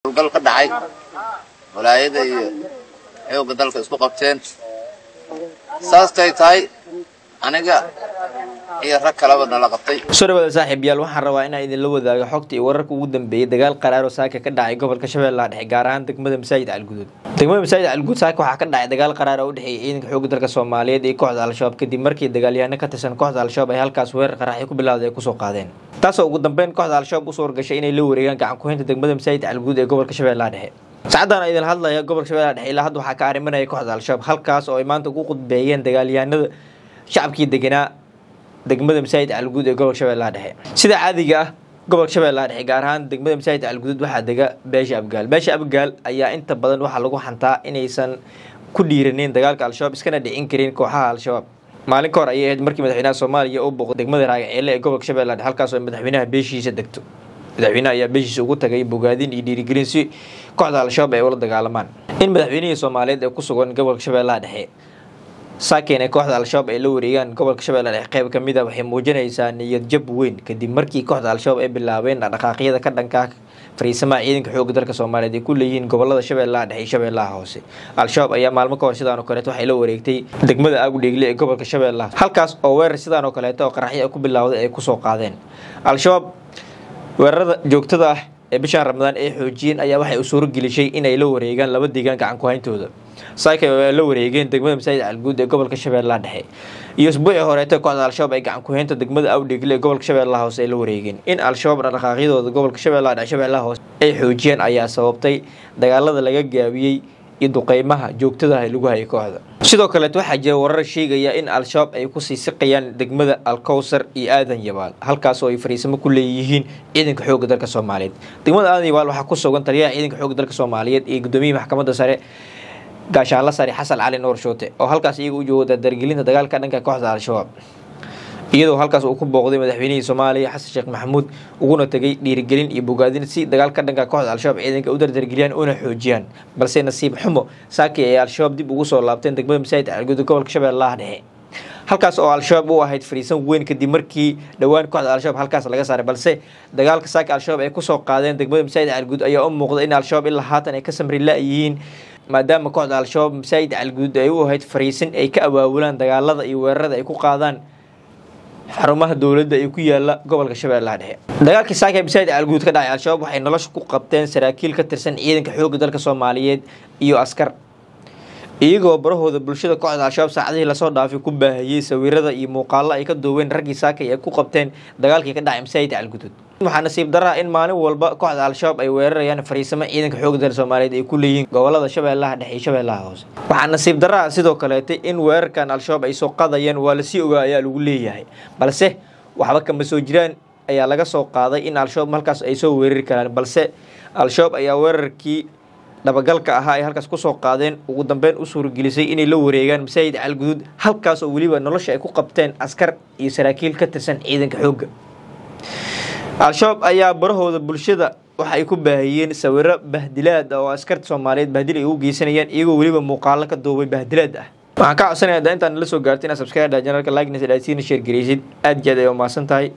Howlgal ka dhacay walaayada iyo xoogga dalka isku qabteen, saastay tahay aniga iyo rag kaleba nala qabtay. Soo dhawaada saaxiib yaal, waxaan rabaa inaan idinla wadaago xogta iyo wararka ugu dambeeyay dagaal qaraar oo saaka ka dhacay gobolka Shabeellaha Dhexe, gaar ahaan degmada Masaajid Calguduud. Degmada Masaajid Calguduud saaka waxaa ka dhacay dagaal qaraar oo u dhexeeyay ciidanka xoogga dalka Soomaaliyeed iyo kooxda Al-Shabaab, kadib markii dagaalyahano ka tirsan kooxda Al-Shabaab ay halkaas weerar qaraxyo ku bilowday ay kusoo qaadeen, taasoo ugu dambeyn kooxda Al-Shabaab u suurgashay inay la wareegaan gacan ku-haynta degmada Masaajid Calguduud ee gobolka Shabeellaha Dhexe. Saacaddan idin hadlaya, gobolka Shabeellaha Dhexe ilaa hadda waxaa ka arrimanaya kooxda Al-Shabaab, halkaas oo ay maanta ugu qudbeeyeen dagaalyahanada shacabkii deganaa degmada Masaajid Calguduud ee gobolka Shabeellaha Dhexe. Sida caadiga ah, gobolka Shabeellaha Dhexe, gaar ahaan degmada Masaajid Calguduud, waxaa dega beesha Abgaal. Beesha Abgaal ayaa inta badan waxaa lagu xantaa inaysan ku dhiiraneyn dagaalka Al-Shabaab, iskana dhicin karin kooxaha Al-Shabaab. Maalin ka hor ayay ahayd markii madaxweynaha Soomaaliya uu booqday degmada Raagaceelle ee gobolka Shabeellaha Dhexe, halkaas oo madaxweynaha beeshiisa degto. Madaxweynaha ayaa beeshiisa ugu tagay bogaadin iyo dhiirigelin si kooxda Al-Shabaab ay ula dagaalamaan. In madaxweynihii Soomaaliyeed ee ku sugan gobolka Shabeellaha Dhexe saakeen ee kooxda Al-Shabaab ay la wareegaan gobolka Shabeellaha Dhexe qayb ka mid a waxay muujinaysaa niyad jab weyn, kadib markii kooxda Al-Shabaab ay bilaabeen dhaqdhaqaaqyada ka dhanka ah fariisamaha ciidanka xoogga dalka Soomaaliyeed ay ku leeyihiin gobolada Shabeellaha Dhexe iyo Shabeellaha Hoose. Al-Shabaab ayaa maalmo ka hor sidaan oo kaleeto waxay la wareegtay degmada Aagudheegle ee gobolka Shabeellaha, halkaas oo weerar sidaan oo kaleeto oo qaraxyo ay ku bilowday ay kusoo qaadeen. Al-Shabaab weerarada joogtada ah ee bishaan Ramadaan ay xoojiyeen ayaa waxay u suuro gelishay inay la wareegaan laba deegaan gacan ku-hayntooda. Saakay oo ay la wareegeen degmada Masaajid Calguud ee gobolka Shabeellaha Dhexe, iyo isbuucii horeeta kooxda Al-Shabaab ay gacan ku-haynta degmada Awdheegle ee gobolka Shabeellaha Hoose ay la wareegeen. In Al-Shabaab dhaqdhaqaaqyadooda gobolka Shabeellaha Dhexe, Shabeellaha Hoose ay xoojiyeen ayaa sababtay dagaalada laga gaabiyey iyo duqeymaha joogtada ah ee lagu hayay kooxda. Sidoo kaleet waxaa jira warar sheegaya in Al-Shabaab ay kusii siqayaan degmada Alkowsar iyo Aadan Yabaal, halkaas oo ay fariisimo ku leeyihiin ciidanka xoogga dalka Soomaaliyeed. Degmada Aadan Yabaal waxaa ku sugan taliyaha ciidanka xoogga dalka Soomaaliyeed iyo guddoomiyaha maxkamadda sare Gaashaanla Sare Xasan Cali Nuur Shuute, oo halkaas iyaga u jooga dardargelinta dagaalka dhanka kooxda Al-Shabaab, iyadoo halkaas uu ku booqday madaxweynihii Soomaaliya Xasan Sheekh Maxamuud, uguna tegay dhiirigelin iyo bogaadin si dagaalka dhanka kooxda Al-Shabaab ciidanka u dardargeliyaan una xoojiyaan. Balse nasiib xumo, saakii ay Al-Shabaab dib ugu soo laabteen degmada Masaajid Calguduud gobolka Shabeellaha Dhexe, halkaas oo Al-Shabaab u ahayd fariisan weyn kadib markii dhowaan kooxda Al-Shabaab halkaas laga saaray. Balse dagaalka saaka Al-Shabaab ay kusoo qaadeen degmada Masaajid Calguduud ayaa u muuqda in Al-Shabaab ilaa haatan ay ka samri la-yihiin, maadaama kooxda Al-Shabaab Masaajid Calguduud ay u ahayd fariisin ay ka abaabulaan dagaalada iyo weerarada ay ku qaadaan xarumaha dowladda ee ku yaala gobolka Shabeellaha Dhexe. Dagaalkii saaka ee Masaajid Calguduud ka dhacay, Al-Shabaab waxay nolosha ku qabteen saraakiil ka tirsan ciidanka xoogga dalka Soomaaliyeed iyo askar, iyagoo barahooda bulshada kooxda Al-Shabaab saacadihii lasoo dhaafay ku baahiyey sawirada iyo muuqaalo ay ka duubeen raggii saakay ay ku qabteen dagaalkii ka dhacay Masaajid Calguduud. Waxaa nasiib daraa in maalin walba kooxda Al-Shabaab ay weerarayaan fariisamo ciidanka xoogga dalka Soomaaliyeed ay ku leeyihiin gobolada Shabeellaha Dhexe iyo Shabeellaha Hoose. Waxaa nasiib daraa sidoo kaleete in weerarkan Al-Shabaab ay soo qadayeen waa lasii ogaa ayaa lagu leeyahay, balse waxba kama soo jiraan ayaa laga soo qaaday in Al-Shabaab halkaas ay soo weerari karaan. Balse Al-Shabaab ayaa weerarkii dhabagalka ahaa ay halkaas kusoo qaadeen ugu dambeyn u suuragelisay inay la wareegaan Masaajid Calguduud, halkaas oo weliba nolosha ay ku qabteen askar iyo saraakiil ka tirsan ciidanka xoogga. Al-Shabaab ayaa barahooda bulshada waxa ay ku baahiyeen sawiro bahdilaad ah oo askarta Soomaaliyeed bahdil ay ugu geysanayaan, iyagoo weliba muuqaalo ka duubay bahdilaad ah. Waxaan ka codsanayaa intaan nala soo gaartay inaad subscribe channelka, like-na dhaasiina, share gareysid. Aad iyo aad ay umahadsan tahay.